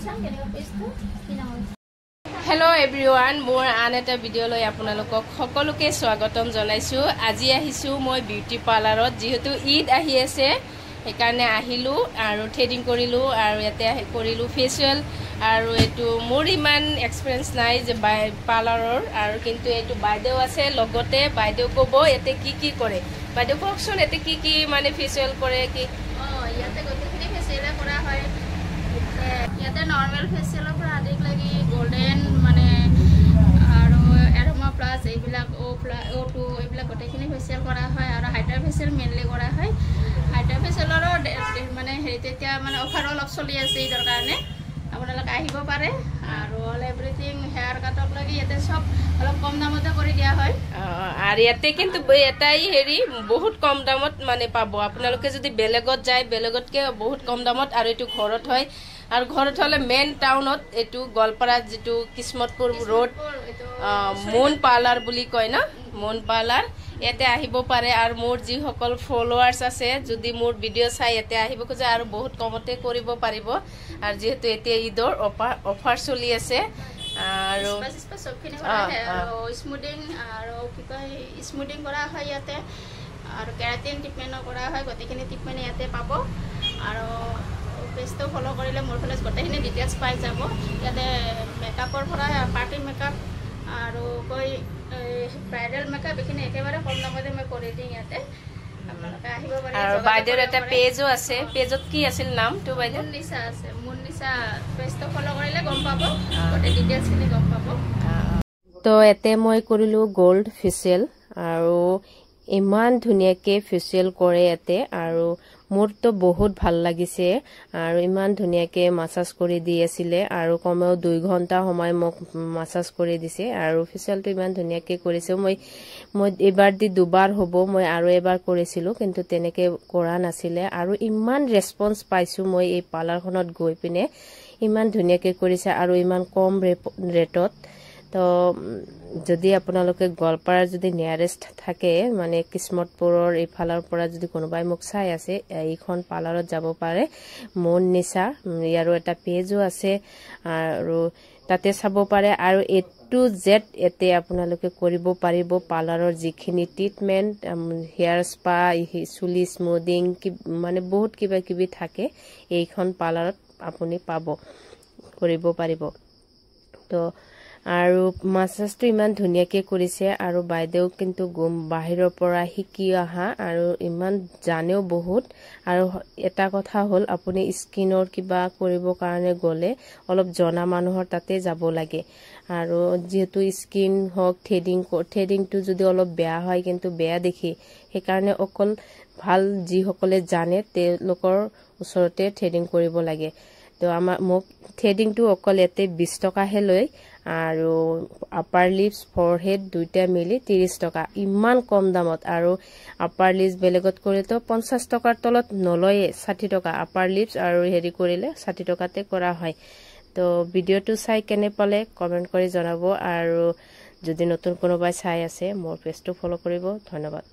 চাম কেনেকুৱা পেজটো কি নাম। হেল্ল' এভৰিৱান, মোৰ আন এটা ভিডিঅ'লৈ আপোনালোকক সকলোকে স্বাগতম জনাইছোঁ। আজি আহিছোঁ মই বিউটি পাৰ্লাৰত, যিহেতু ঈদ আহি আছে সেইকাৰণে আহিলোঁ আৰু থ্ৰেডিং কৰিলোঁ আৰু ইয়াতে কৰিলোঁ ফেচিয়েল। আৰু এইটো মোৰ ইমান এক্সপিৰিয়েঞ্চ নাই যে পাৰ্লাৰৰ, আৰু কিন্তু এইটো বাইদেউ আছে লগতে, বাইদেউ ক'ব ইয়াতে কি কি কৰে। বাইদেউ কওকচোন, ইয়াতে কি কি মানে ফেচিয়েল কৰে? কি ইয়াতে গোটেইখিনি ফেচিয়েলে কৰা হয়। ইয়াতে নৰ্মেল ফেচিয়েলৰ পৰা আদি লাগি গল্ডেন মানে আৰু এৰমা প্লাছ এইবিলাক অ' টু এইবিলাক গোটেইখিনি ফেচিয়েল কৰা হয়। আৰু হাইড্ৰা ফেচিয়েল মেইনলি কৰা হয়। হাইড্ৰা ফেচিয়েলৰো মানে হেৰি তেতিয়া মানে অফাৰো অলপ চলি আছে ঈদৰ কাৰণে, আপোনালোকে আহিব পাৰে। আৰু অল এভৰিথিং হেয়াৰ কাটক লাগি ইয়াতে চব অলপ কম দামতে কৰি দিয়া হয়। আৰু ইয়াতে কিন্তু এটাই হেৰি, বহুত কম দামত মানে পাব আপোনালোকে। যদি বেলেগত যায়, বেলেগতকৈ বহুত কম দামত। আৰু এইটো ঘৰত হয়, আৰু ঘৰত হ'লে মেইন টাউনত, এইটো গোৱালপাৰাত যিটো কিসমতপুৰ ৰোড, মুন পাৰ্লাৰ বুলি কয় ন, মুন পাৰ্লাৰ, ইয়াতে আহিব পাৰে। আৰু মোৰ যিসকল ফলোৱাৰ্ছ আছে, যদি মোৰ ভিডিঅ' চাই ইয়াতে আহিব খোজে, আৰু বহুত কমতে কৰিব পাৰিব। আৰু যিহেতু এতিয়া ঈদৰ অফাৰ চলি আছে। আৰু স্মুদিং আৰু কি কয়, স্মুদিং কৰা হয় ইয়াতে, আৰু কেৰাটিন ট্ৰিটমেণ্টো কৰা হয়। গোটেইখিনি ট্ৰিটমেণ্ট ইয়াতে পাব। আৰু পেজটো ফ'ল' কৰিলে মোৰ ফালে গোটেইখিনি ডিটেইলছ পাই যাব। ইয়াতে মেকআপৰ পৰা পাৰ্টি মেকআপ আৰু কৈ ব্ৰাইডেল মেকআপ এইখিনি একেবাৰে কম দামতে মই কৰি দিওঁ ইয়াতে। আপোনালোকে আহিব পাৰে। আৰু বাইদেউৰ এটা পেজো আছে। পেজত কি আছিল নামটো বাইদেউ? মুননিচা আছে, মুননিচা। পেজটো ফ'ল' কৰিলে গম পাব, গোটেই ডিটেইলছখিনি গম পাব। তো ইয়াতে মই কৰিলোঁ গ'ল্ড ফেচিয়েল, আৰু ইমান ধুনীয়াকৈ ফেচিয়েল কৰে ইয়াতে, আৰু মোৰতো বহুত ভাল লাগিছে। আৰু ইমান ধুনীয়াকৈ মাছাজ কৰি দি আছিলে, আৰু কমেও 2 ঘণ্টা সময় মোক মাছাজ কৰি দিছে, আৰু ফেচিয়েলটো ইমান ধুনীয়াকৈ কৰিছে। মই এইবাৰ দি দুবাৰ হ'ব, মই আৰু এবাৰ কৰিছিলোঁ, কিন্তু তেনেকৈ কৰা নাছিলে। আৰু ইমান ৰেচপঞ্চ পাইছোঁ মই এই পাৰ্লাৰখনত গৈ পিনে, ইমান ধুনীয়াকৈ কৰিছে আৰু ইমান কম ৰেটত। তো যদি আপোনালোকে গোৱালপাৰাৰ যদি নিয়াৰেষ্ট থাকে, মানে কিসমতপুৰৰ এইফালৰ পৰা যদি কোনোবাই মোক চাই আছে, এইখন পাৰ্লাৰত যাব পাৰে, মুন নিচা। ইয়াৰো এটা পেজো আছে আৰু তাতে চাব পাৰে। আৰু এ টু জেড ইয়াতে আপোনালোকে কৰিব পাৰিব, পাৰ্লাৰৰ যিখিনি ট্ৰিটমেণ্ট, হেয়াৰ স্পা, চুলি স্মুদিং, মানে বহুত কিবা কিবি থাকে, এইখন পাৰ্লাৰত আপুনি পাব, কৰিব পাৰিব। তো আৰু মাছাজটো ইমান ধুনীয়াকৈ কৰিছে, আৰু বাইদেউ কিন্তু বাহিৰৰ পৰা শিকি অহা আৰু ইমান জানেও বহুত। আৰু এটা কথা হ'ল, আপুনি স্কিনৰ কিবা কৰিবৰ কাৰণে গ'লে অলপ জনা মানুহৰ তাতে যাব লাগে। আৰু যিহেতু স্কিন হওক, থ্ৰেডিংটো যদি অলপ বেয়া হয় কিন্তু বেয়া দেখি, সেইকাৰণে অকল ভাল যিসকলে জানে তেওঁলোকৰ ওচৰতে থ্ৰেডিং কৰিব লাগে। তো মোক থ্ৰেডিংটো অকল ইয়াতে 20 টকাহে লয়, আৰু আপাৰ লিপছ, ফৰহেড দুইটা মিলি 30 টকা, ইমান কম দামত। আৰু আপাৰ লিপছ বেলেগত কৰিলেতো 50 টকাৰ তলত নলয়ে, 60 টকা আপাৰ লিপছ, আৰু হেৰি কৰিলে 60 টকাতে কৰা হয়। তো ভিডিঅ'টো চাই কেনে পালে কমেণ্ট কৰি জনাব, আৰু যদি নতুন কোনোবাই চাই আছে, মোৰ পেজটো ফ'ল' কৰিব। ধন্যবাদ।